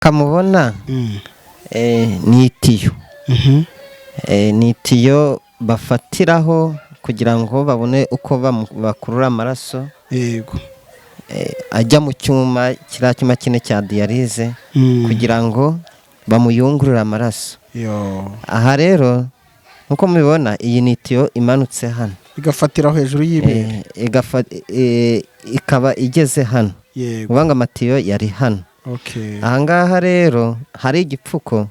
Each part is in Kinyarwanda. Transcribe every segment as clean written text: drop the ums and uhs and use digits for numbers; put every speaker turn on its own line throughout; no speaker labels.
Kamubona ni itiyo. Ni itiyo bafatiraho kugira ngo babone uko bakurura amaraso ajya mu cyuma, kiriya cyuma kine cya dialyse, kugira ngo bamuyungurure amaraso. Aha rero nkuko mubibona, iyi ni itiyo imanutse hano,
igafatira hejuru y'ibere.
Ikaba igeze hano. Uvuga ngo amatiyo yari hano. Ahangaha rero hari igipfuko,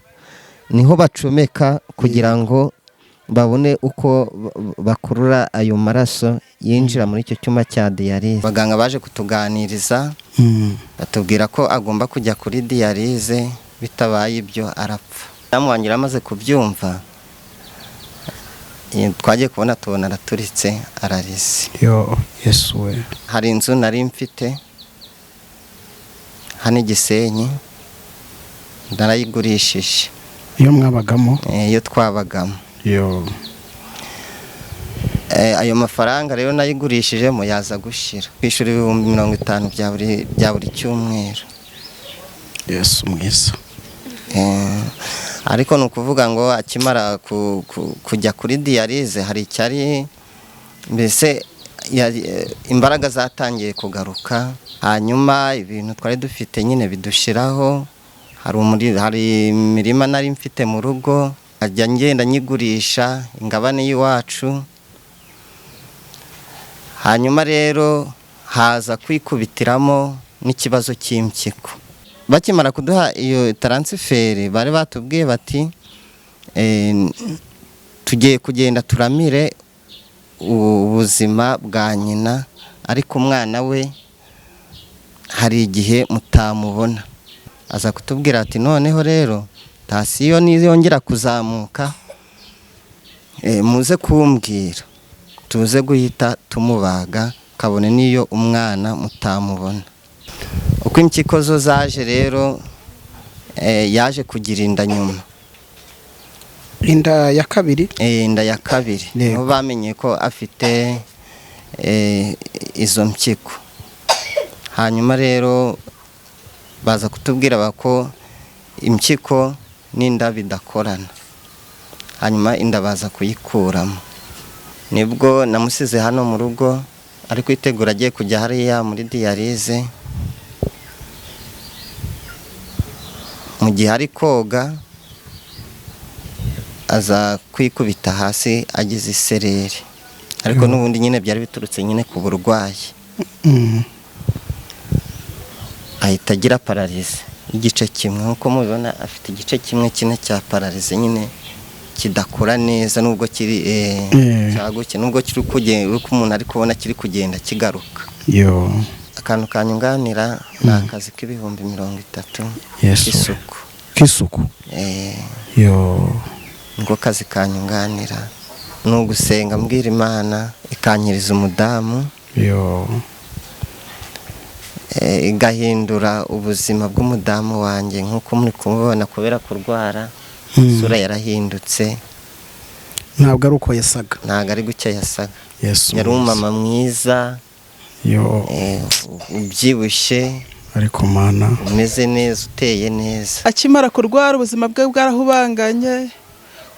niho bacomeka kugira ngo babone uko bakurura ayo maraso yinjira muri icyo cyuma cya dialyse. Abaganga baje kutuganiriza, batubwira ko agomba kujya kuri dialyse, bitabaye ibyo arapfa. Mudamu wanjye amaze kubyumva, twagiye kubona tubona araturitse, ararize.
Yo Yesu we!
Hari inzu nari mfite hano i Gisenyi, narayigurishije.
Iyo mwabagamo?
Iyo twabagamo.
Yo!
Ayo mafaranga rero nayigurishijemo yaza gushira kwishyura 50,000 bya buri cyumweru.
Yesu mwiza!
Ariko ni ukuvuga ngo akimara kujya kuri dialyse, hari icyari mbese imbaraga zatangiye kugaruka. Hanyuma ibintu twari dufite nyine bidushiraho. Hari imirima nari mfite mu rugo, nkajya ngenda nyigurisha ingabane y'iwacu. Hanyuma rero haza kwikubitiramo n'ikibazo cy'impyiko. Bakimara kuduha iyo transfert, bari batubwiye bati tugiye kugenda turamire ubuzima bwa nyina, ariko umwana we hari igihe mutamubona. Aza kutubwira ati noneho rero tension niyongera kuzamuka, muze kumbwira, tuze guhita tumubaga, kabone n'iyo umwana mutamubona. Uko impyiko zo zaje rero, yaje kugira inda nyuma.
Inda ya kabiri?
Inda ya kabiri. Niho bamenye ko afite izo mpyiko. Hanyuma rero baza kutubwira ko impyiko n'inda bidakorana, hanyuma inda baza kuyikuramo. Nibwo namusize hano mu rugo ari kwitegura agiye kujya hariya muri dialyse. Mu gihe ari koga aza kwikubita hasi, agize isereri, ariko n'ubundi nyine byari biturutse nyine ku burwayi. Ahita agira paralysie y'igice kimwe. Nk'uko mubibona, afite igice kimwe kimwe cya paralysie nyine kidakora neza, nubwo kiri cyaguke, nubwo kiri kugenda, uko umuntu ari kubona kiri kugenda kigaruka.
Yo!
Akantu kanyunganira ni akazi k'30,000
Yesu!
k'isuku.
K'isuku? Yo!
Niko kazi kanyunganira. Ni ugusenga mbwira Imana ikankiriza umudamu,
Yo!
Igahindura ubuzima bw'umudamu wanjye. Nk'uko muri kumubona, kubera kurwara, isura yarahindutse.
Ntabwo ari uko yasaga.
Ntabwo ari gutya yasaga.
Yesu
Yari
mwiza.
umumama mwiza,
Yo!
Ubyibushye,
Ariko Mana!
umeze neza, uteye neza.
Akimara kurwara, ubuzima bwe bwarahubanganye.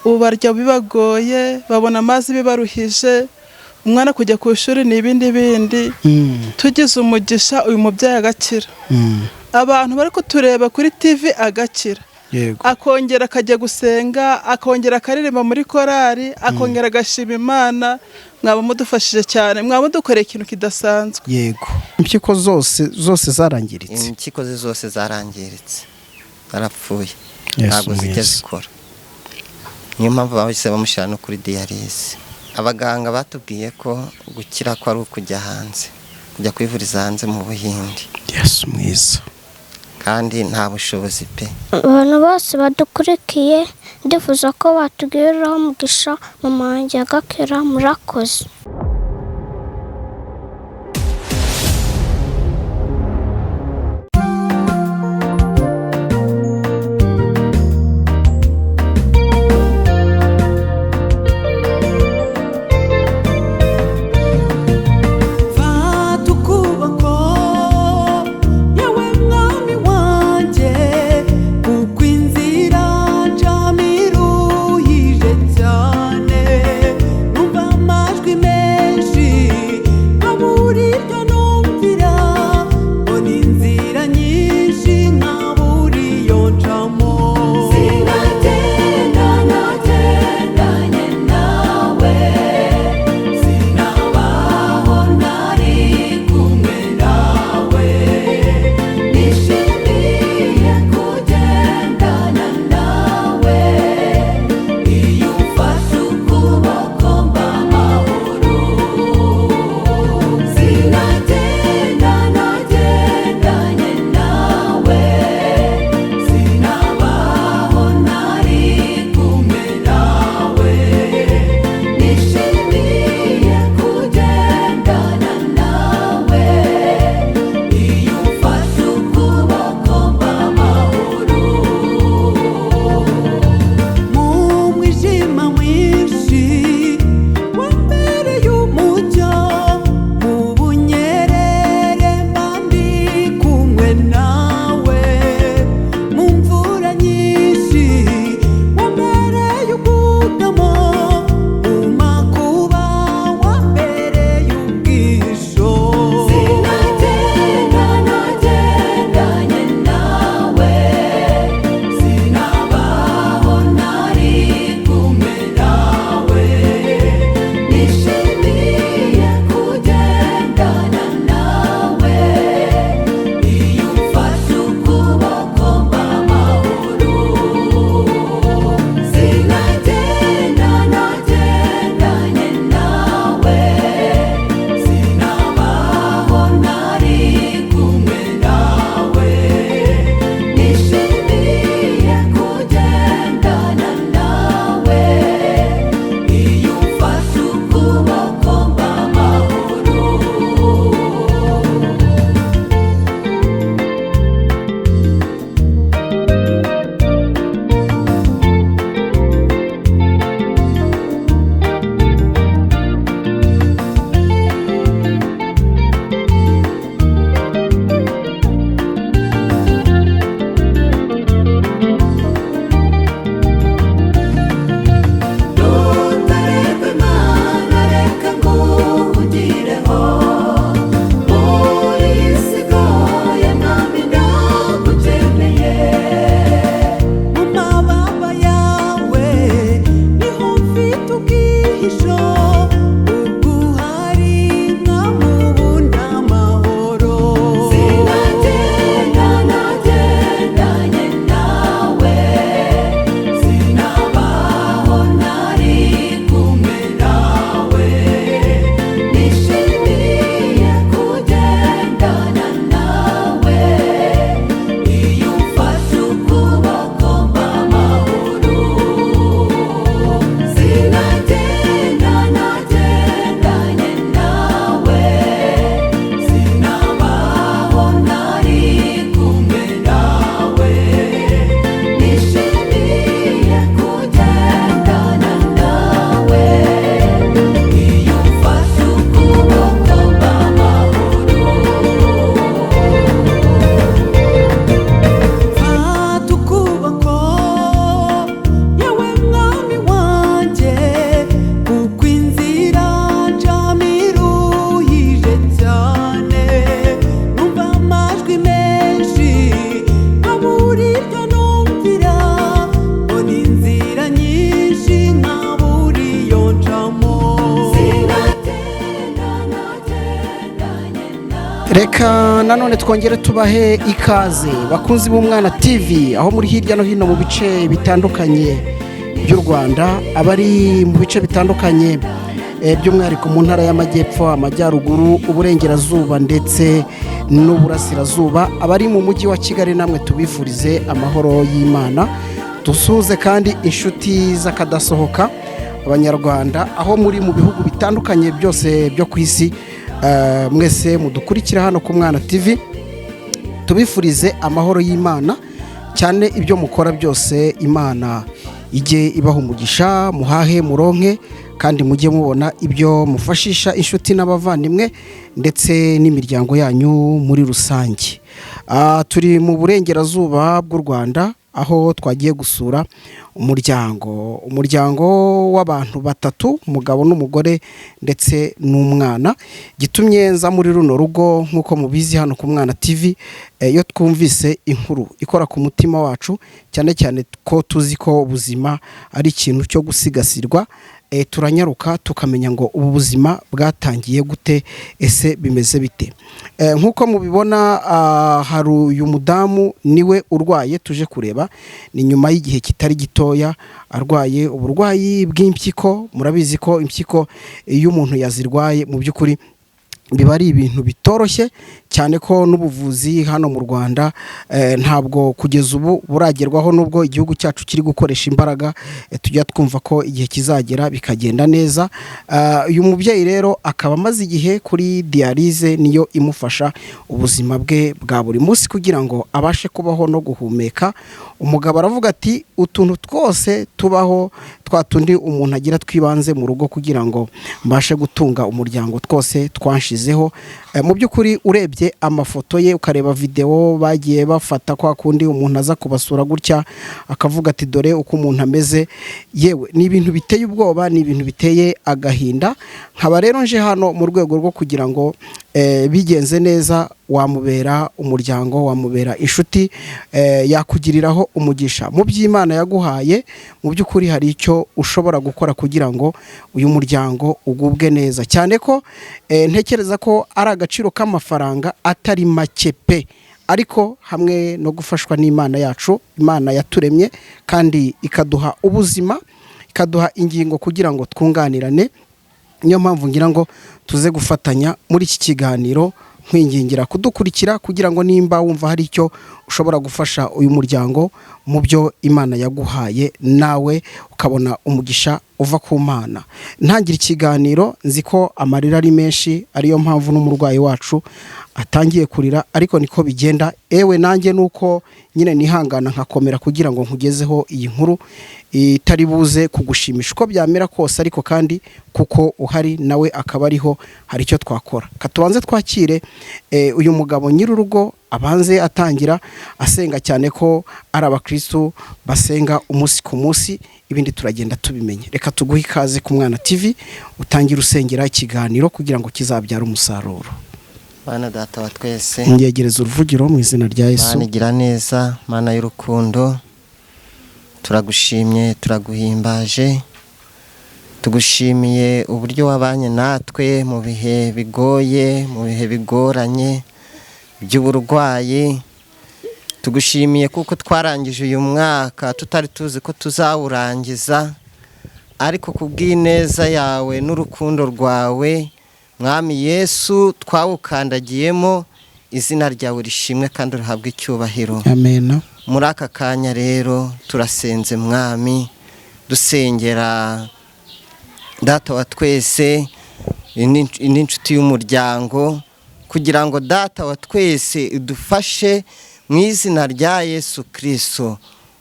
Ubu barya bibagoye, babona amazi bibaruhije, umwana kujya ku ishuri ni ibindi bindi. Tugize umugisha uyu mubyeyi agakira, abantu bari kutureba kuri TV agakira, akongera akajya gusenga, akongera akaririmba muri korari, akongera agashima Imana, mwaba mudufashije cyane, mwaba mudukoreye ikintu kidasanzwe.
Yego, impyiko zose zose zarangiritse?
Impyiko ze zose zarangiritse, zarapfuye.
Yesu
Ntabwo zijya
mwiza.
zikora. Niyo mpamvu bahise bamushyira no kuri dialyse. Abaganga batubwiye ko gukira ko ari ukujya hanze, kujya kwivuriza hanze mu Buhinde.
Yesu mwiza!
Kandi nta bushobozi pe.
Abantu bose badukurikiye, ndifuza ko batugiriraho umugisha, mama wanjye agakira. Murakoze.
Fata ukuboko, yewe mwami wanjye.
Reka nanone twongere tubahe ikaze, bakunzi b'Umwana TV, aho muri hirya no hino mu bice bitandukanye by'u Rwanda, abari mu bice bitandukanye, by'umwihariko mu Ntara y'Amajyepfo, Amajyaruguru, Uburengerazuba ndetse n'Uburasirazuba, abari mu Mujyi wa Kigali, namwe tubifurize amahoro y'Imana. Dusuhuze kandi inshuti z'akadasohoka, Abanyarwanda aho muri mu bihugu bitandukanye byose byo ku isi, mwese mudukurikira hano ku Mwana TV, tubifurize amahoro y'Imana cyane. Ibyo mukora byose, Imana ijye ibaha umugisha, muhahe muronke, kandi mujye mubona ibyo mufashisha inshuti n'abavandimwe ndetse n'imiryango yanyu muri rusange. Turi mu Burengerazuba bw'u Rwanda, aho twagiye gusura umuryango w'abantu batatu, umugabo n'umugore ndetse n'umwana. Gitumye nza muri runo rugo, nk'uko mubizi hano ku Mwana TV, iyo twumvise inkuru ikora ku mutima wacu, cyane cyane ko tuzi ko ubuzima ari ikintu cyo gusigasirwa, turanyaruka tukamenya ngo ubu buzima bwatangiye gute, ese bimeze bite? Nk'uko mubibona, hari uyu mudamu niwe urwaye tuje kureba. Ni nyuma y'igihe kitari gitoya arwaye uburwayi bw'impyiko. Murabizi ko impyiko iyo umuntu yazirwaye, mu by'ukuri biba ari ibintu bitoroshye cyane, ko n'ubuvuzi hano mu Rwanda ntabwo kugeza ubu buragerwaho, nubwo igihugu cyacu kiri gukoresha imbaraga. Tujya twumva ko igihe kizagera bikagenda neza. Uyu mubyeyi rero akaba amaze igihe kuri dialyse, niyo imufasha ubuzima bwe bwa buri munsi kugira ngo abashe kubaho no guhumeka. Umugabo aravuga ati: "Utuntu twose tubaho, twa tundi umuntu agira twibanze mu rugo kugira ngo mbashe gutunga umuryango, twose twanshizeho." Mu by'ukuri urebye amafoto ye, ukareba videwo bagiye bafata, kwa kundi umuntu aza kubasura gutya akavuga ati: "Dore uko umuntu ameze," yewe ni ibintu biteye ubwoba, ni ibintu biteye agahinda. Nkaba rero nje hano mu rwego rwo kugira ngo bigenze neza, wamubera umuryango, wamubera inshuti, yakugiriraho umugisha mu by'Imana yaguhaye. Mu by'ukuri hari icyo ushobora gukora kugira ngo uyu muryango ugubwe neza, cyane ko ntekereza ko ari agaciro k'amafaranga atari make pe, ariko hamwe no gufashwa n'Imana yacu, Imana yaturemye kandi ikaduha ubuzima, ikaduha ingingo kugira ngo twunganirane. Niyo mpamvu ngira ngo tuze gufatanya muri iki kiganiro, nkwingingira kudukurikira kugira ngo nimba wumva hari icyo ushobora gufasha uyu muryango mu byo Imana yaguhaye, nawe ukabona umugisha uva ku Mana. Ntangira ikiganiro, nzi ko amarira ari menshi, ariyo mpamvu n'umurwayi wacu atangiye kurira, ariko niko bigenda. Ewe nanjye nuko nyine nihangana nkakomera kugira ngo nkugezeho iyi nkuru itari buze kugushimisha uko byamera kose, ariko kandi kuko uhari nawe akaba ariho, hari icyo twakora. Katubanze twakire uyu mugabo nyir'urugo, abanze atangira asenga, cyane ko ari abakristu basenga umunsi ku munsi, ibindi turagenda tubimenye. Reka tuguhe ikaze ku Mwana TV, utangire usengera ikiganiro kugira ngo kizabyare umusaruro.
Mana Data wa twese,
ngegereza uruvugiro mu izina rya Yesu.
Mana igira neza, Mana y'urukundo, turagushimye, turaguhimbaje, tugushimiye uburyo wabanye natwe mu bihe bigoye, mu bihe bigoranye by'uburwayi. Tugushimiye kuko twarangije uyu mwaka tutari tuzi ko tuzawurangiza, ariko ku bw'ineza yawe n'urukundo rwawe, Mwami Yesu, twawukandagiyemo. Izina ryawe rishimwe kandi rihabwe icyubahiro.
Amen.
Muri aka kanya rero turasenze, Mwami, dusengera Data wa twese n'inshuti y'umuryango, kugira ngo Data wa twese idufashe mu izina rya Yesu Kirisito.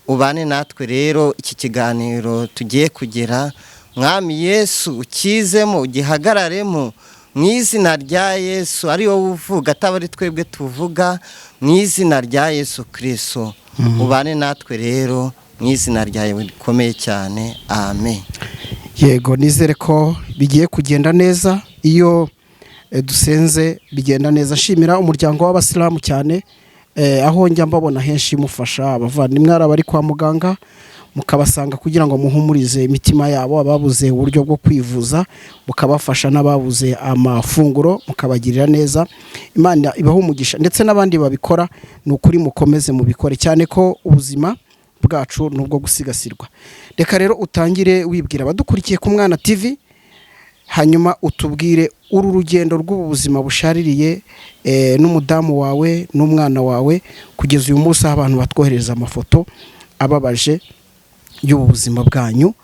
Ubane natwe rero iki kiganiro tugiye kugira, Mwami Yesu, ukizemo, ugihagararemo mu izina rya Yesu, ari wowe uvuga, ataba ari twebwe tuvuga, mu izina rya Yesu Kirisito. Ubane natwe rero mu izina ryawe rikomeye cyane, amen.
Yego, nizere ko bigiye kugenda neza. Iyo dusenze bigenda neza. Nshimira umuryango w'Abasilamu cyane, aho njya mbabona henshi mufasha abavandimwe, ari abari kwa muganga. Mukabasanga kugira ngo muhumurize imitima yabo, ababuze uburyo bwo kwivuza mukabafasha, n'ababuze amafunguro mukabagirira neza. Imana ibaha umugisha, ndetse n'abandi babikora, ni ukuri mukomeze mubikore, cyane ko ubuzima bwacu ni ubwo gusigasirwa. Reka rero utangire wibwira abadukurikiye ku Mwana TV, hanyuma utubwire uru rugendo rw'ubu buzima bushaririye n'umudamu wawe n'umwana wawe kugeza uyu munsi, aho abantu batwohereza amafoto ababaje y'ubu buzima bwanyu.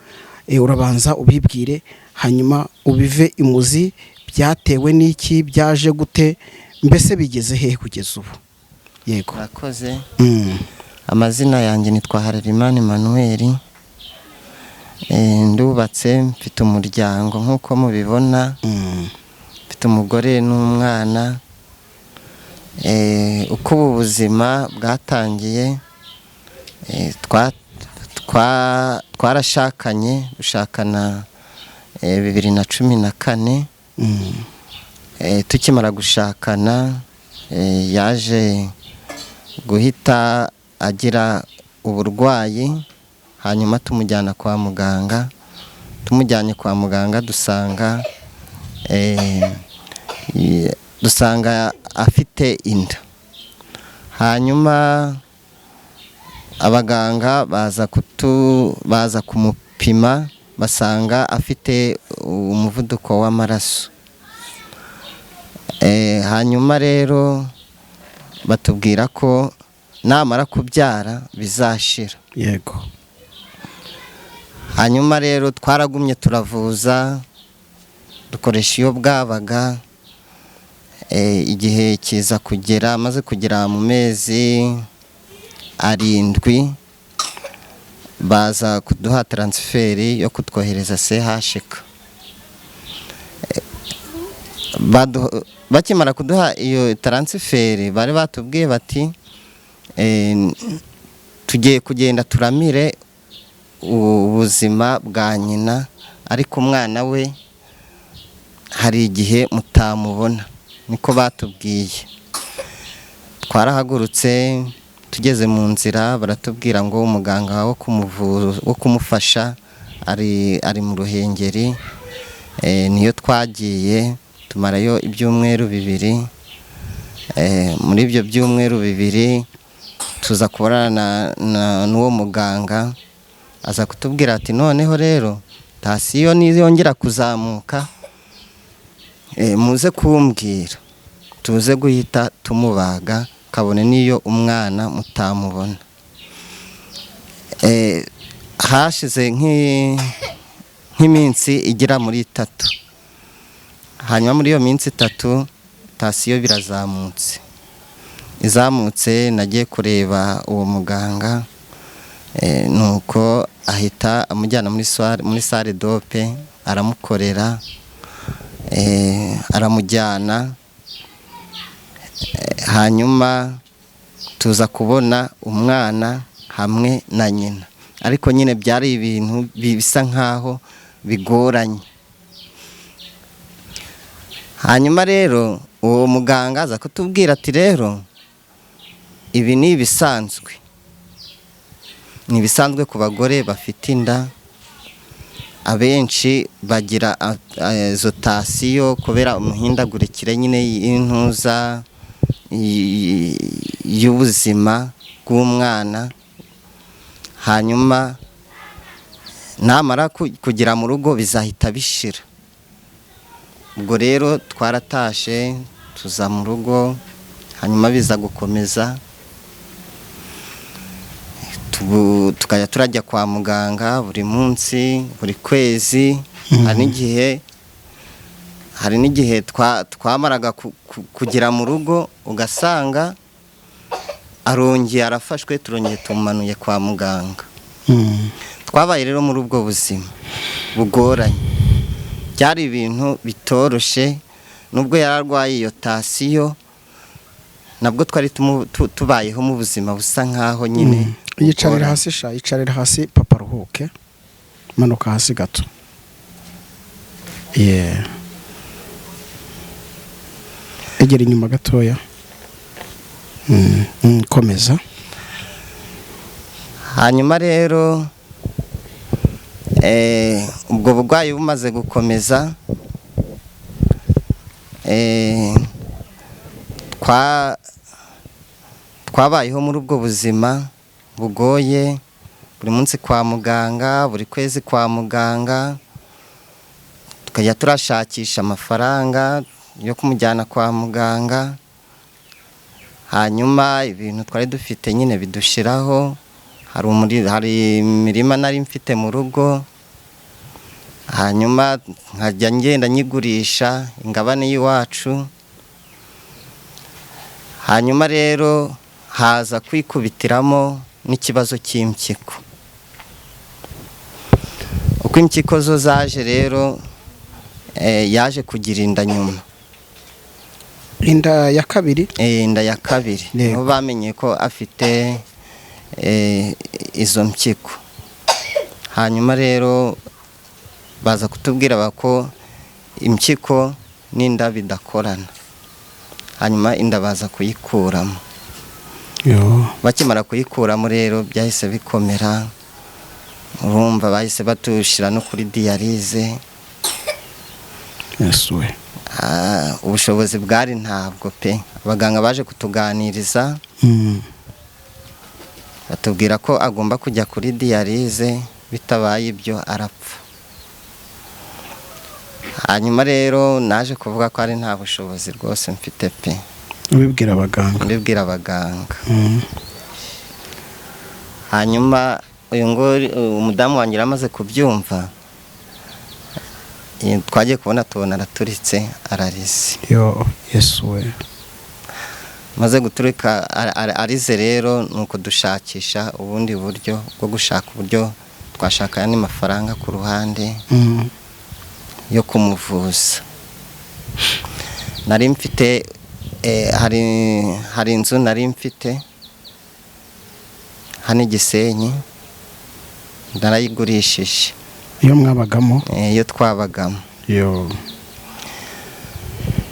Urabanza ubibwire, hanyuma ubive imuzi: byatewe n'iki, byaje gute, mbese bigeze hehe kugeza ubu? Yego.
Murakoze. Amazina yanjye nitwa Harerimana Emmanuel. Ndubatse, mfite umuryango nk'uko mubibona. Mfite umugore n'umwana. Uko ubu buzima bwatangiye, twarashakanye, dushakana 2014. Tukimara gushakana, yaje guhita agira uburwayi, hanyuma tumujyana kwa muganga. Tumujyanye kwa muganga, dusanga afite inda. Hanyuma abaganga baza kumupima, basanga afite umuvuduko w'amaraso. Hanyuma rero batubwira ko namara kubyara bizashira. Hanyuma rero twaragumye turavuza, dukoresha iyo bwabaga. Igihe kiza kugera, amaze kugera mu mezi 7, baza kuduha transfert yo kutwohereza CHK. Bakimara kuduha iyo transfert, bari batubwiye bati: "Tugiye kugenda turamire ubuzima bwa nyina, ariko umwana we hari igihe mutamubona." Niko batubwiye. Twarahagurutse, tugeze mu nzira baratubwira ngo umuganga wo kumufasha ari mu Ruhengeri. Niyo twagiye, tumarayo ibyumweru 2. Muri ibyo byumweru 2 tuza kubonana n'uwo muganga, aza kutubwira ati: "Noneho rero tansiyo niyongera kuzamuka, muze kumbwira, tuze guhita tumubaga, kabone n'iyo umwana mutamubona." Hashize nk'iminsi igera muri 3. Hanyuma muri iyo minsi 3 tansiyo birazamutse. Izamutse, nagiye kureba uwo muganga, nuko ahita amujyana muri salle d'op, aramukorera, aramujyana. Hanyuma tuza kubona umwana hamwe na nyina, ariko nyine byari ibintu bisa nkaho bigoranye. Hanyuma rero uwo muganga aza kutubwira ati: "Rero ibi ni ibisanzwe, ni ibisanzwe ku bagore bafite inda, abenshi bagira izo tansiyo kubera umuhindagurikire nyine y'intuza y'ubuzima bw'umwana. Hanyuma namara kugera mu rugo bizahita bishira." Ubwo rero twaratashe, tuza mu rugo, hanyuma biza gukomeza, tukajya turajya kwa muganga buri munsi, buri kwezi. Hari n'igihe twamaraga kugera mu rugo, ugasanga arongeye arafashwe, turongeye tumumanuye kwa muganga. Twabaye rero muri ubwo buzima bugoranye. Byari ibintu bitoroshe. Nubwo yari arwaye iyo tansiyo, nabwo twari tubayeho mu buzima busa nkaho nyine
Yicarira
bugoranye.
hasi sha, yicarira hasi papa, aruhuke. Manuka hasi gato. Yeah. Egera inyuma gatoya. Komeza.
Hanyuma rero Ubwo burwayi bumaze gukomeza, twabayeho muri ubwo buzima bugoye, buri munsi kwa muganga, buri kwezi kwa muganga, tukajya turashakisha amafaranga yo kumujyana kwa muganga. Hanyuma ibintu twari dufite nyine bidushiraho. Hari imirima nari mfite mu rugo, hanyuma nkajya ngenda nyigurisha ingabane y'iwacu. Hanyuma rero haza kwikubitiramo n'ikibazo cy'impyiko. Uko impyiko zo zaje rero, yaje kugira inda nyuma.
Inda ya kabiri?
Inda ya kabiri. Niho bamenye ko afite izo mpyiko. Hanyuma rero baza kutubwira ko impyiko n'inda bidakorana, hanyuma inda baza kuyikuramo. Bakimara kuyikuramo rero byahise bikomera, urumva bahise batushira no kuri dialyse. Ubushobozi bwari ntabwo pe. Abaganga baje kutuganiriza, batubwira ko agomba kujya kuri dialyse, bitabaye ibyo arapfa. Hanyuma rero naje kuvuga ko ari nta bushobozi rwose mfite pe.
Ubibwira abaganga?
Mbibwira abaganga. Hanyuma uyu ngo umudamu wanjye amaze kubyumva, twagiye kubona tubona araturitse ararize.
Yo Yesu we.
Maze guturika arize rero, nuko dushakisha ubundi buryo bwo gushaka uburyo twashaka andi mafaranga ku ruhande yo kumuvuza. Nari mfite hari inzu nari mfite hano i Gisenyi, narayigurishije.
Iyo mwabagamo?
Iyo twabagamo.
Yo.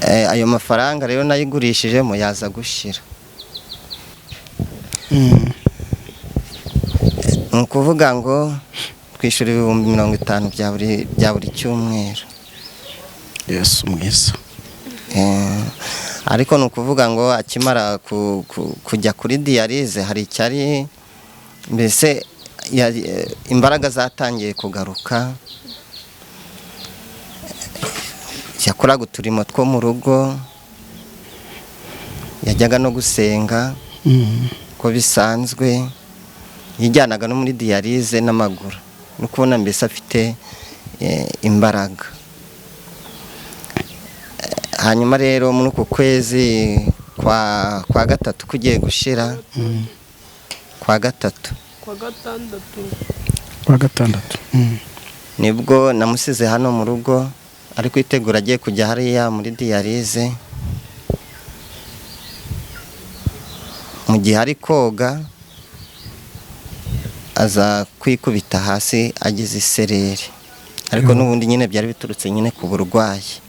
Ayo mafaranga rero nayigurishijemo yaza gushira. Ni ukuvuga ngo twishyura 50,000 bya buri cyumweru.
Yesu mwiza.
Ariko ni ukuvuga ngo akimara kujya kuri dialyse hari icyari mbese imbaraga zatangiye kugaruka. Yakoraga uturimo two mu rugo, yajyaga no gusenga ko bisanzwe, yijyanaga no muri dialyse n'amaguru, no kubona mbese afite imbaraga. Hanyuma rero muri uku kwezi kwa gatatu kugiye gushira, kwa gatatu,
kwa gatandatu,
nibwo namusize hano mu rugo ari kwitegura agiye kujya hariya muri dialyse. Mu gihe ari koga aza kwikubita hasi agize isereri, ariko n'ubundi nyine byari biturutse nyine ku burwayi.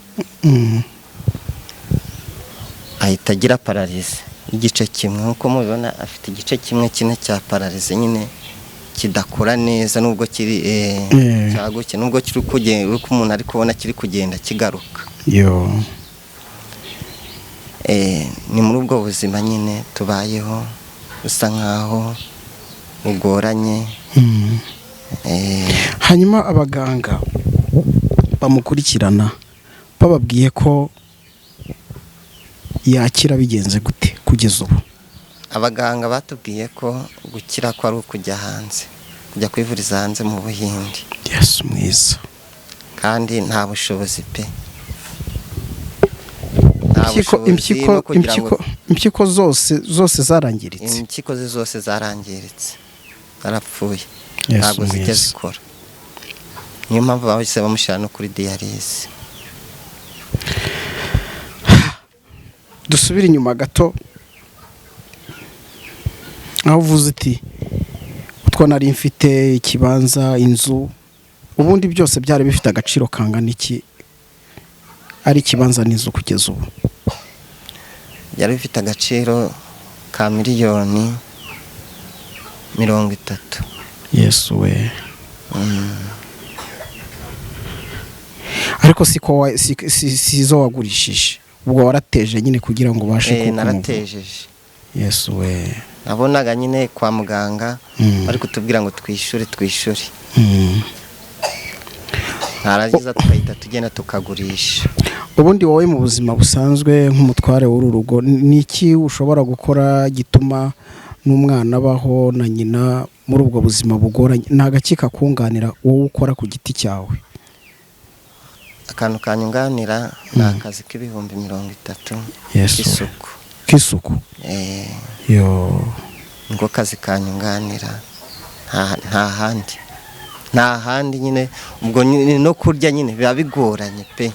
Ahita agira pararize igice kimwe, nkuko mubibona afite igice kimwe kine cya pararize nyine kidakora neza, nubwo kiri cyaguke, nubwo kiri kugenda uko umuntu ari kubona kiri kugenda kigaruka.
Yo.
Ni muri ubwo buzima nyine tubayeho usa nkaho bugoranye.
Hanyuma abaganga bamukurikirana bababwiye ko yakira bigenze gute kugeza ubu?
Abaganga batubwiye ko gukira ko ari ukujya hanze, kujya kwivuriza hanze mu Buhinde.
Yesu mwiza.
Kandi nta bushobozi pe.
Impyiko zose zarangiritse.
Impyiko ze zose zarangiritse, zarapfuye, ntabwo zijya zikora. Niyo mpamvu bahise bamushyira no kuri dialyse.
Dusubire inyuma gato, aho uvuze uti utwo nari mfite ikibanza, inzu, ubundi byose byari bifite agaciro kangana iki ari ikibanza n'inzu kugeza ubu?
Byari bifite agaciro ka 30,000,000.
Yesu we. Ariko siko si zo wagurishije, ubwo warateje nyine kugira ngo ubashe kumuvura.
Naratejeje.
Yesu we!
Nabonaga nyine kwa muganga bari kutubwira ngo twishyure, twishyure. Ntarangiza tugahita tugenda tukagurisha.
Ubundi wowe mu buzima busanzwe nk'umutware w'uru rugo, ni iki ushobora gukora gituma n'umwana abaho na nyina muri ubwo buzima bugoranye? Ni agaki kakunganira wowe ukora ku giti cyawe?
Akantu kanyunganira ni akazi k'30,000
Yesu.
k'isuku.
K'isuku?
Eh.
Yo!
Niko kazi kanyunganira, nta handi, nta handi nyine. Ubwo nyine no kurya nyine biba bigoranye pe.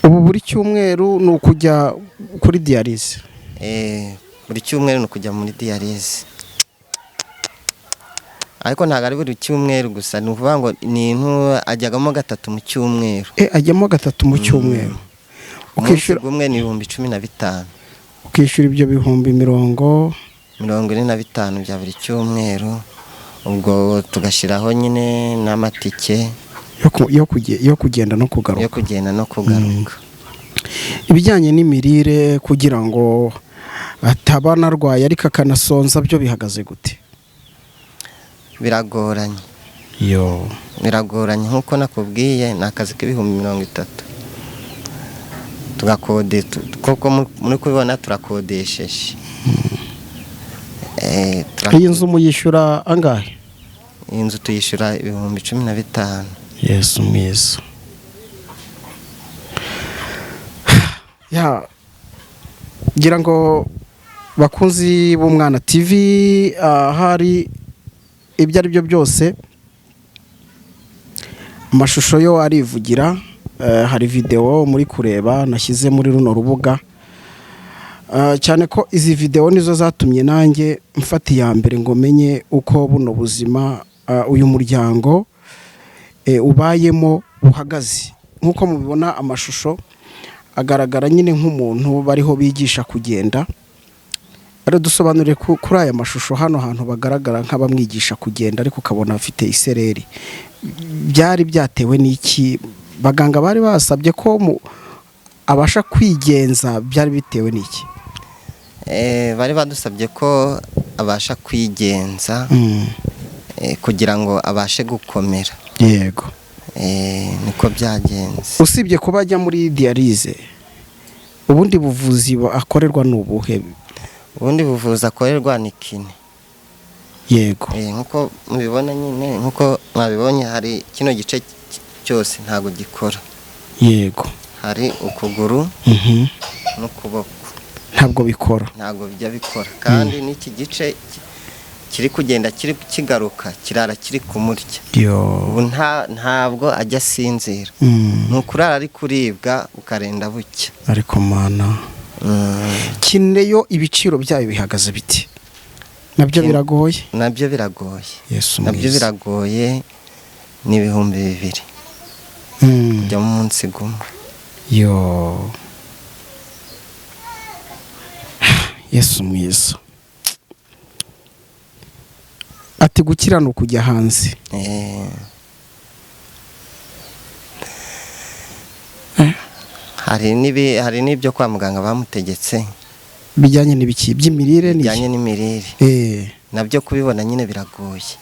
Ubu buri cyumweru ni ukujya kuri dialyse?
Eh, buri cyumweru ni ukujya muri dialyse, ariko ntabwo ari buri cyumweru gusa. Ni ukuvuga ngo ni intu ajyagamo gatatu mu cyumweru.
Ajyamo gatatu mu cyumweru.
Umunsi
Ukishyura
gumwe ni 15,000.
Ukishyura ibyo bihumbi mirongo
45 bya buri cyumweru. Ubwo tugashyiraho nyine n'amatike
yo kugenda no kugaruka.
Yo kugenda no kugaruka.
Ibijyanye n'imirire, kugira ngo ataba anarwaye ariko akanasonza, byo bihagaze gute?
Biragoranye.
Yo!
Biragoranye. Nk'uko nakubwiye, ni akazi k'30,000, tugakode koko muri kubibona turakodesheje.
Iyi nzu muyishyura angahe?
Iyi nzu tuyishyura 15,000.
Yesu mwiza! Ya, ngira ngo bakunzi b'Umwana TV, ahari ibyo ari byo byose, amashusho yo arivugira. Hari videwo muri kureba nashyize muri runo rubuga. Cyane ko izi videwo nizo zatumye nanjye mfata iya mbere ngo menye uko buno buzima uyu muryango ubayemo buhagaze. Nk'uko mubibona, amashusho agaragara nyine nk'umuntu bariho bigisha kugenda. Rero dusobanurire kuri aya mashusho, hano hantu bagaragara nk'abamwigisha kugenda ariko ukabona afite isereri, byari byatewe n'iki? Baganga bari basabye ko abasha kwigenza, byari bitewe n'iki?
Bari badusabye ko abasha kwigenza kugira ngo abashe gukomera. Niko byagenze.
Usibye kuba ajya muri dialyse, ubundi buvuzi akorerwa ni ubuhe?
Ubundi buvuzi akorerwa ni kiné. Nkuko mubibona nyine, nkuko mwabibonye, hari kino gice cyose ntabwo gikora. Hari ukuguru n'ukuboko.
Ntabwo bikora.
Ntabwo bijya bikora. Kandi n'iki gice kiri kugenda kiri kigaruka, kirara kiri kumurya.
Yo!
Ubu ntabwo ajya asinzira. Ni ukurara ari kuribwa ukarenda bucya.
Ariko Mana! Kiné yo ibiciro byayo bihagaze biti? Nabyo biragoye?
Nabyo biragoye.
Yesu
Nabyo
mwiza!
biragoye, ni 2000 kujya mu munsi gumwe.
Yo, Yesu mwiza! Ati gukira ni ukujya hanze.
Hari n'ibyo kwa muganga bamutegetse.
Bijyanye n'ibiki? By'imirire ni
Bijyanye n'imirire. Nabyo kubibona nyine biragoye.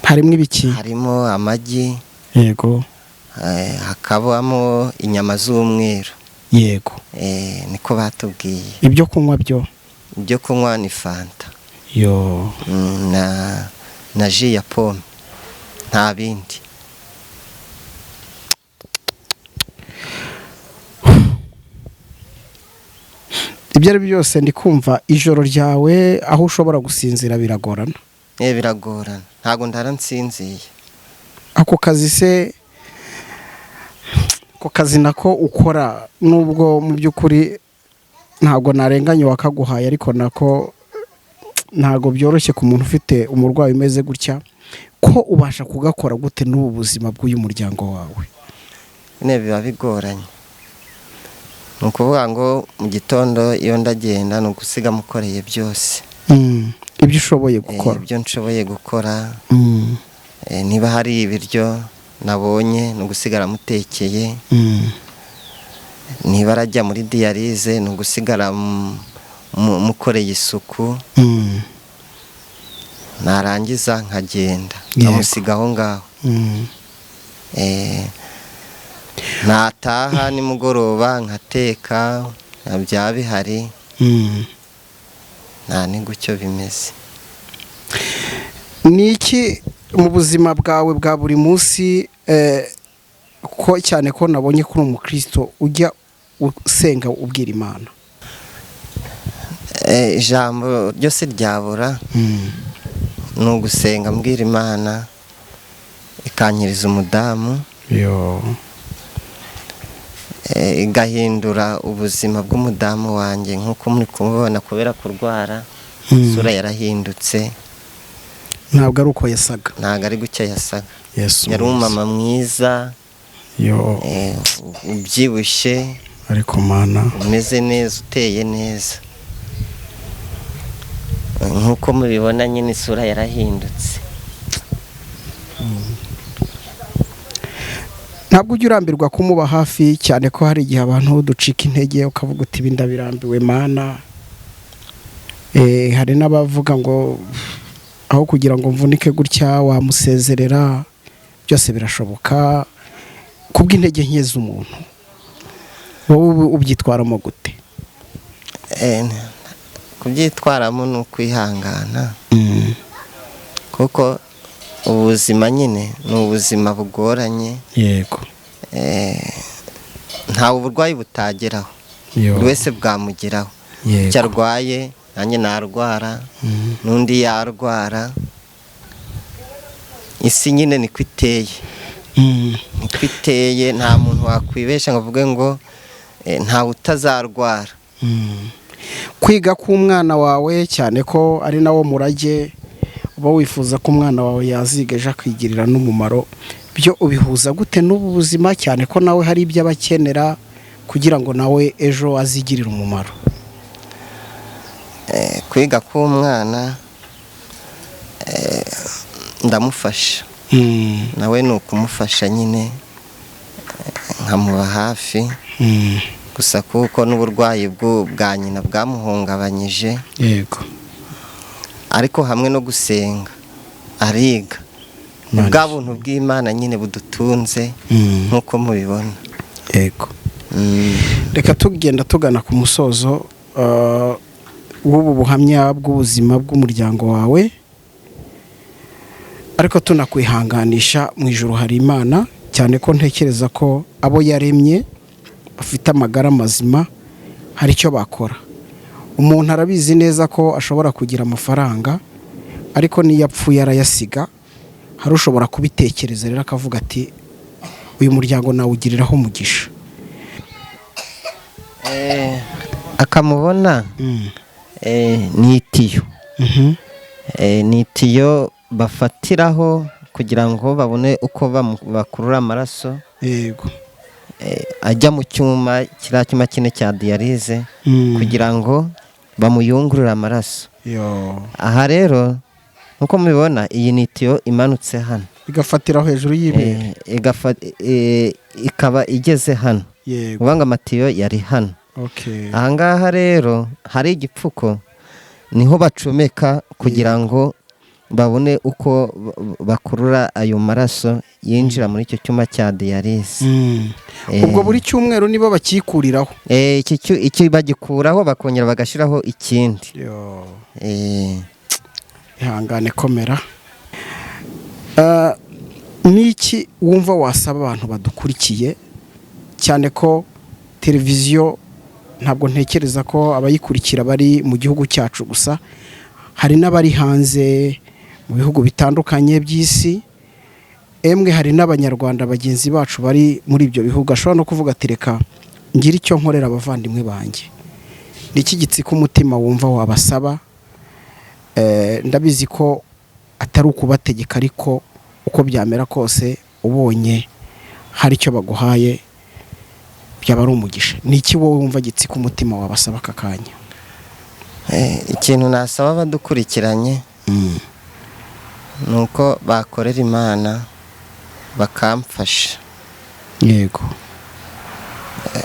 Harimo ibiki?
Harimo amagi, hakabamo inyama z'umweru. Niko batubwiye.
Ibyo kunywa byo?
Ibyo kunywa ni fanta.
Yo!
Na jus ya pomme, nta bindi.
Ibyo ari byo byose, ndi kumva ijoro ryawe aho ushobora gusinzira biragorana.
Biragorana, ntabwo ndara nsinziye.
Ako kazi se, ako kazi nako ukora, nubwo mu by'ukuri ntabwo narenganya uwakaguhaye, ariko nako ntabwo byoroshye ku muntu ufite umurwayi umeze gutya. Ko ubasha kugakora gute n'ubu buzima bw'uyu muryango wawe?
Nyine biba bigoranye. Ni ukuvuga ngo mu gitondo iyo ndagenda ni ugusiga mukoreye byose.
Ibyo ushoboye gukora.
Ibyo nshoboye gukora. Niba hari ibiryo nabonye ni ugusigara mutekeye, niba arajya muri diyalize ni ugusigara mukoreye isuku, narangiza nkagenda nkamusiga aho ngaho. Nataha nimugoroba nkateka, byaba bihari, nta ni gutyo bimeze.
Ni iki mu buzima bwawe bwa buri munsi, ko cyane ko nabonye ko uri umukristo, ujya usenga ubwira Imana?
Ijambo ryose ryabura ni ugusenga mbwira Imana ikankiriza umudamu, igahindura ubuzima bw'umudamu wanjye nk'uko muri kumubona. Kubera kurwara, isura yarahindutse.
Ntabwo ari uko yasaga.
Ntabwo ari gutya yasaga.
Yesu.
Yari umumama mwiza,
Yo.
ubyibushye,
Ariko Mana.
umeze neza, uteye neza. Nk'uko mubibona nyine, isura yarahindutse.
Ntabwo ujya urambirwa kumuba hafi, cyane ko hari igihe abantu ducika intege, ukavuga uti: "Ibi ndabirambiwe, Mana." Hari n'abavuga ngo aho kugira ngo mvunike gutya wamusezerera. Byose birashoboka kubw'intege nke z'umuntu. Wowe ubyitwaramo gute?
Kubyitwaramo ni ukwihangana, kuko ubuzima nyine ni ubuzima bugoranye. Ntawe uburwayi butageraho, buri wese bwamugeraho. Icyo arwaye, nanjye narwara, n'undi yarwara. Isi nyine niko iteye, niko iteye. Nta muntu wakwibesha ngo avuge ngo ntawe utazarwara.
Kwiga k'umwana wawe, cyane ko ari nawo murage uba wifuza ko umwana wawe yaziga ejo akigirira n'umumaro, byo ubihuza gute n'ubu buzima, cyane ko nawe hari ibyo aba akenera kugira ngo nawe ejo azigirire umumaro?
Kwiga k'umwana, ndamufasha, nawe ni ukumufasha nyine, nkamuba hafi gusa, kuko n'uburwayi bwa nyina bwamuhungabanyije. Ariko hamwe no gusenga ariga. Ni bwa buntu bw'Imana nyine budutunze nk'uko mubibona.
Reka tugenda tugana ku musozo w'ubu buhamya bw'ubuzima bw'umuryango wawe, ariko tunakwihanganisha. Mu ijoro hari Imana, cyane ko ntekereza ko abo yaremye bafite amagara mazima hari icyo bakora. Umuntu arabizi neza ko ashobora kugira amafaranga, ariko n'iyo apfuye arayasiga. Hari ushobora kubitekereza rero akavuga ati: "Uyu muryango nawugiriraho umugisha."
Akamubona ni itiyo. Ni itiyo bafatiraho kugira ngo babone uko bakurura amaraso ajya mu cyuma, kiriya cyuma kine cya diyalize, kugira ngo bamuyungurure amaraso.
Yo.
Aha rero, nk'uko mubibona, iyi ni itiyo imanutse hano,
igafatira hejuru y'ibere.
Ikaba igeze hano. Uvuga ngo amatiyo yari hano. Ahangaha rero hari igipfuko, niho bacomeka kugira ngo babone uko bakurura ayo maraso yinjira muri icyo cyuma cya diyalize.
Ubwo buri cyumweru nibo bakikuriraho?
Iki bagikuraho, bakongera bagashyiraho ikindi.
Yo.
Eh.
Ihangane, komera. Niki wumva wasaba abantu badukurikiye, cyane ko televiziyo ntabwo ntekereza ko abayikurikira bari mu gihugu cyacu gusa, hari n'abari hanze mu bihugu bitandukanye by'isi, emwe hari n'Abanyarwanda bagenzi bacu bari muri ibyo bihugu, ashobora no kuvuga ati: "Reka ngire icyo nkorera abavandimwe banjye"? Ni iki gitsika umutima wumva wabasaba? Ndabizi ko atari ukubategeka, ariko uko byamera kose, ubonye hari icyo baguhaye byaba ari umugisha. Ni iki wowe wumva gitsika umutima wabasaba aka kanya?
Ikintu nasaba abadukurikiranye ni uko bakorera Imana. Bakamfasha.
Yego.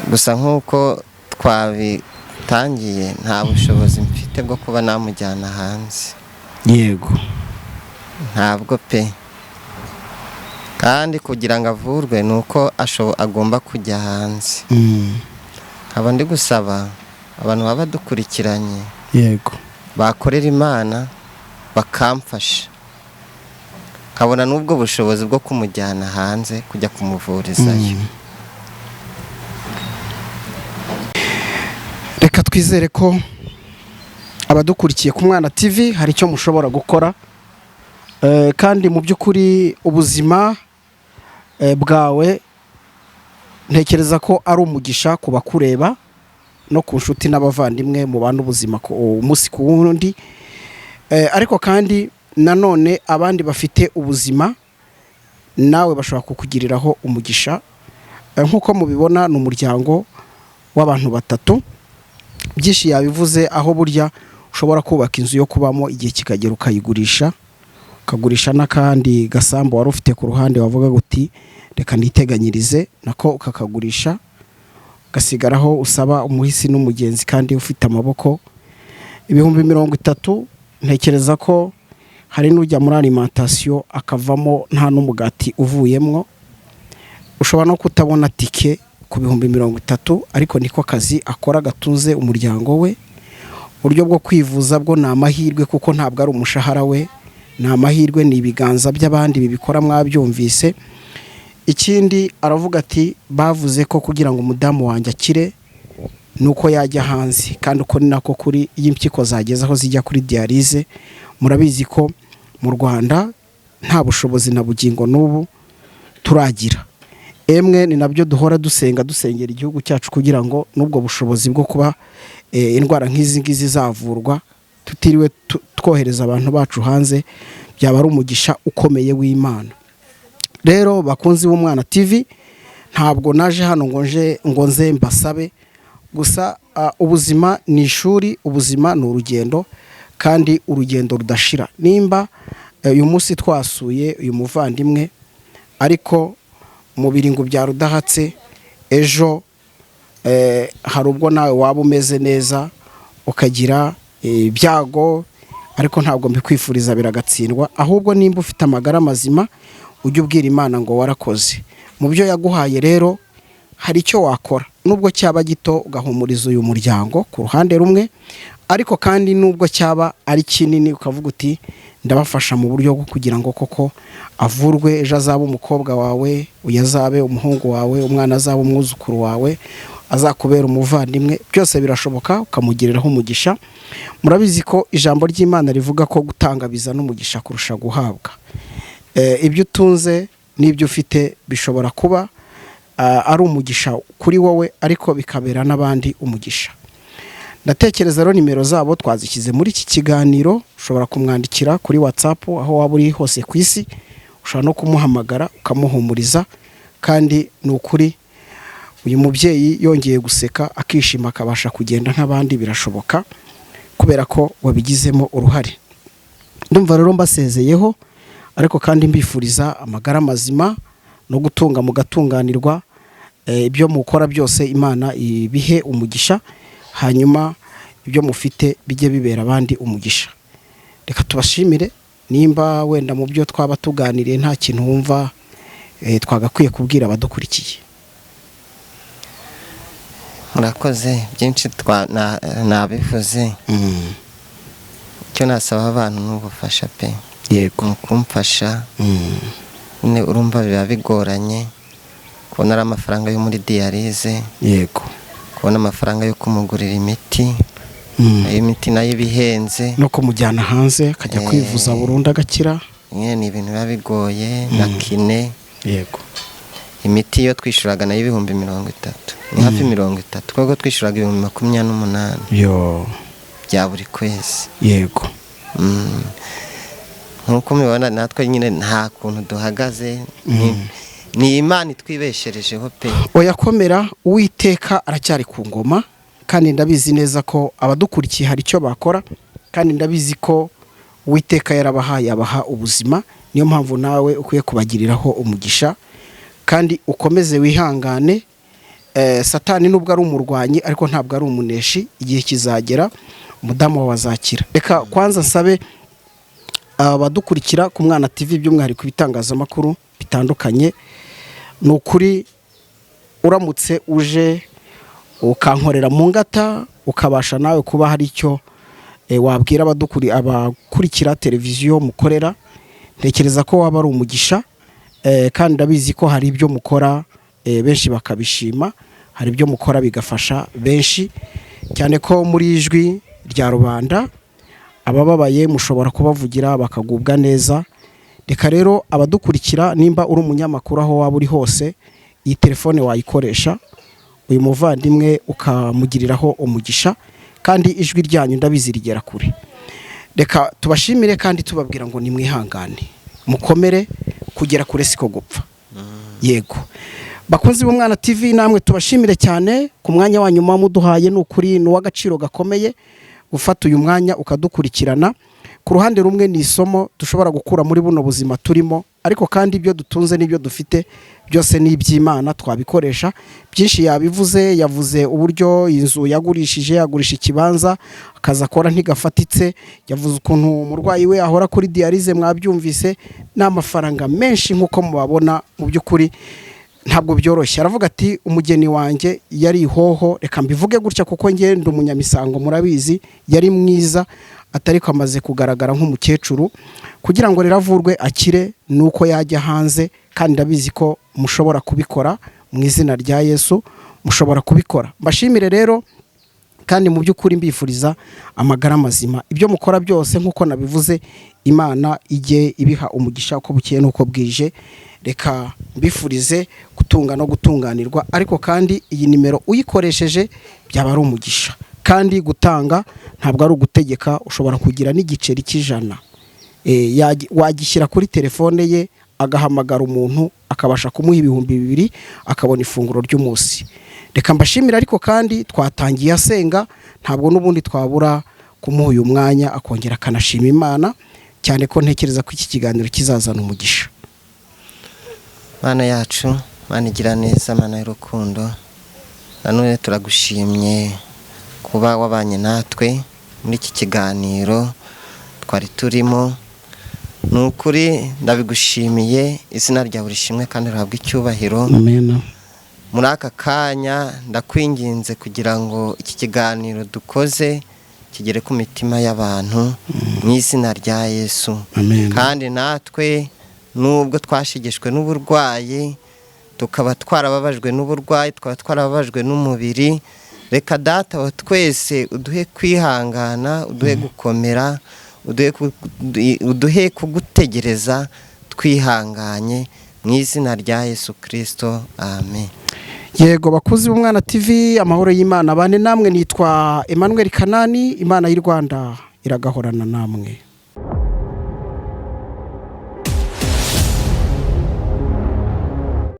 Gusa nk'uko twabitangiye, nta bushobozi mfite bwo kuba namujyana hanze.
Yego.
Ntabwo pe. Kandi kugira ngo avurwe ni uko agomba kujya hanze. Nkaba ndi gusaba abantu baba badukurikiranye, bakorera Imana bakamfasha, nkabona n'ubwo bushobozi bwo kumujyana hanze kujya kumuvurizayo.
Reka twizere ko abadukurikiye ku Mwana TV hari icyo mushobora gukora. Kandi mu by'ukuri ubuzima bwawe ntekereza ko ari umugisha ku bakureba no ku nshuti n'abavandimwe mubana ubuzima umunsi ku wundi. Ariko kandi nanone abandi bafite ubuzima nawe bashobora kukugiriraho umugisha. Nk'uko mubibona, ni umuryango w'abantu batatu. Byinshi yabivuze, aho burya ushobora kubaka inzu yo kubamo, igihe kikagera ukayigurisha, ukagurisha n'akandi gasambu wari ufite ku ruhande, wavuga uti reka niteganyirize, nako ukakagurisha, ugasigaraho usaba umuhisi n'umugenzi kandi ufite amaboko. 30,000, ntekereza ko hari n'ujya muri alimentation akavamo nta n'umugati uvuyemwo. Ushobora no kutabona tike ku 30,000, ariko niko kazi akora gatunze umuryango we. Uburyo bwo kwivuza bwo ni amahirwe, kuko ntabwo ari umushahara we, ni amahirwe, ni ibiganza by'abandi bibikora, mwabyumvise. Ikindi aravuga ati bavuze ko kugira ngo umudamu wanjye akire ni uko yajya hanze, kandi uko ni nako kuri iyo impyiko zageze aho zijya kuri dialyse. Murabizi ko mu Rwanda nta bushobozi na bugingo n'ubu turagira. Emwe ni nabyo duhora dusenga, dusengera igihugu cyacu kugira ngo n'ubwo bushobozi bwo kuba indwara nk'izi ngizi zavurwa tutiriwe twohereza abantu bacu hanze, byaba ari umugisha ukomeye w'Imana. Rero bakunzi b'Umwana TV, ntabwo naje hano ngo nje ngo nze mbasabe gusa. Ubuzima ni ishuri, ubuzima ni urugendo, kandi urugendo rudashira. Nimba uyu munsi twasuye uyu muvandimwe, ariko umubiri ngo ubyara udahatse, ejo hari ubwo nawe waba umeze neza ukagira ibyago, ariko ntabwo mbikwifuriza, biragatsindwa. Ahubwo nimba ufite amagara mazima, ujye ubwira Imana ngo warakoze mu byo yaguhaye. Rero hari icyo wakora nubwo cyaba gito, ugahumuriza uyu muryango ku ruhande rumwe, ariko kandi nubwo cyaba ari kinini ukavuga uti ndabafasha mu buryo bwo kugira ngo koko avurwe, ejo azabe umukobwa wawe, uyu azabe umuhungu wawe, umwana azabe umwuzukuru wawe, azakubera umuvandimwe. Byose birashoboka, ukamugiriraho umugisha. Murabizi ko ijambo ry'Imana rivuga ko gutanga bizana umugisha kurusha guhabwa. Ibyo utunze n'ibyo ufite bishobora kuba ari umugisha kuri wowe, ariko bikabera n'abandi umugisha. Ndatekereza rero nimero zabo twazishyize muri iki kiganiro. Ushobora kumwandikira kuri WhatsApp aho waba uri hose ku isi, ushobora no kumuhamagara ukamuhumuriza. Kandi ni ukuri uyu mubyeyi yongeye guseka akishima akabasha kugenda nk'abandi, birashoboka kubera ko wabigizemo uruhare. Ndumva rero mbasezeyeho, ariko kandi mbifuriza amagara mazima no gutunga mugatunganirwa. Ibyo mukora byose Imana ibihe umugisha, hanyuma ibyo mufite bijye bibera abandi umugisha. Reka tubashimire. Nimba wenda mu byo twaba tuganiriye nta kintu wumva twagakwiye kubwira abadukurikiye.
Murakoze, byinshi nabivuze. Icyo nasaba abantu ni ubufasha pe. Ni ukumfasha nyine. Urumva biba bigoranye kubona ari amafaranga yo muri dialyse, kubona amafaranga yo kumugurira imiti, ayo miti nayo iba ihenze,
no kumujyana hanze akajya kwivuza burundu agakira.
Nyine ni ibintu biba bigoye na kiné. Imiti yo twishyuraga nayo 30,000, ni hafi 30, kuko twishyuraga 28,000
yo
bya buri kwezi. Nk'uko mubibona natwe nyine nta kuntu duhagaze, ni Imana itwibesherejeho pe.
Oya, komera, Uwiteka aracyari ku ngoma, kandi ndabizi neza ko abadukurikiye hari icyo bakora, kandi ndabizi ko Uwiteka yarabahaye, abaha ubuzima. Niyo mpamvu nawe ukwiye kubagiriraho umugisha kandi ukomeze wihangane. Satani nubwo ari umurwanyi ariko ntabwo ari umuneshi. Igihe kizagera umudamu wawe azakira. Reka kwanza nsabe abadukurikira ku Mwana TV, by'umwihariko ibitangazamakuru bitandukanye, ni ukuri uramutse uje ukankorera mu ngata, ukabasha nawe kuba hari icyo wabwira abakurikira televiziyo mukorera, ntekereza ko waba ari umugisha. Kandi ndabizi ko hari ibyo mukora benshi bakabishima, hari ibyo mukora bigafasha benshi, cyane ko muri Ijwi rya Rubanda abababaye mushobora kubavugira bakagubwa neza. Reka rero abadukurikira, nimba uri umunyamakuru aho waba uri hose, iyi telefone wayikoresha uyu muvandimwe ukamugiriraho umugisha, kandi ijwi ryanyu ndabizi rigera kure. Reka tubashimire kandi tubabwira ngo nimwihangane, mukomere, kugera kure siko gupfa. Yego, bakunzi b'Umwana TV, namwe tubashimire cyane ku mwanya wa nyuma muduhaye. Ni ukuri ni uw'agaciro gakomeye gufata uyu mwanya ukadukurikirana. Ku ruhande rumwe ni isomo dushobora gukura muri buno buzima turimo, ariko kandi ibyo dutunze n'ibyo dufite byose ni iby'Imana, twabikoresha byinshi. Yabivuze, yavuze uburyo inzu yagurishije, agurisha ikibanza, akazi akora ntigafatitse, yavuze ukuntu umurwayi we ahora kuri dialyse, mwabyumvise. Ni amafaranga menshi nk'uko mubabona, mu by'ukuri ntabwo byoroshye. Aravuga ati umugeni wanjye yari ihoho, reka mbivuge gutya kuko njye ndi umunyamisango murabizi, yari mwiza atari ko amaze kugaragara nk'umukecuru. Kugira ngo rero avurwe akire ni uko yajya hanze, kandi ndabizi ko mushobora kubikora mu izina rya Yesu, mushobora kubikora. Mbashimire rero kandi mu by'ukuri mbifuriza amagara mazima. Ibyo mukora byose nk'uko nabivuze, Imana ijye ibiha umugisha uko bukeye n'uko bwije. Reka mbifurize gutunga no gutunganirwa, ariko kandi iyi nimero uyikoresheje byaba ari umugisha. Kandi gutanga ntabwo ari ugutegeka, ushobora kugira n'igiceri cy'ijana wagishyira kuri telefone ye agahamagara umuntu akabasha kumuha 2000 akabona ifunguro ry'umunsi. Reka mbashimire, ariko kandi twatangiye asenga, ntabwo n'ubundi twabura kumuha uyu mwanya akongera akanashima Imana, cyane ko ntekereza ko iki kiganiro kizazana umugisha.
Mana yacu, Mana igira neza, Mana y'urukundo, nanone turagushimye kuba wabanye natwe muri iki kiganiro twari turimo. Ni ukuri ndabigushimiye, izina ryawe rishimwe kandi rihabwe icyubahiro.
Amen.
Muri aka kanya ndakwinginze kugira ngo iki kiganiro dukoze kigere ku mitima y'abantu mu izina rya Yesu.
Amen.
Kandi natwe nubwo twashegeshwe n'uburwayi, tukaba twarababajwe n'uburwayi, tukaba twarababajwe n'umubiri, reka Data wa twese uduhe kwihangana, uduhe gukomera, uduhe kugutegereza twihanganye mu izina rya Yesu Kirisito, amen.
Yego, bakuzi b'Umwana TV, amahoro y'Imana bane namwe. Nitwa Emmanuel Kanani. Imana y'u Rwanda iragahorana namwe.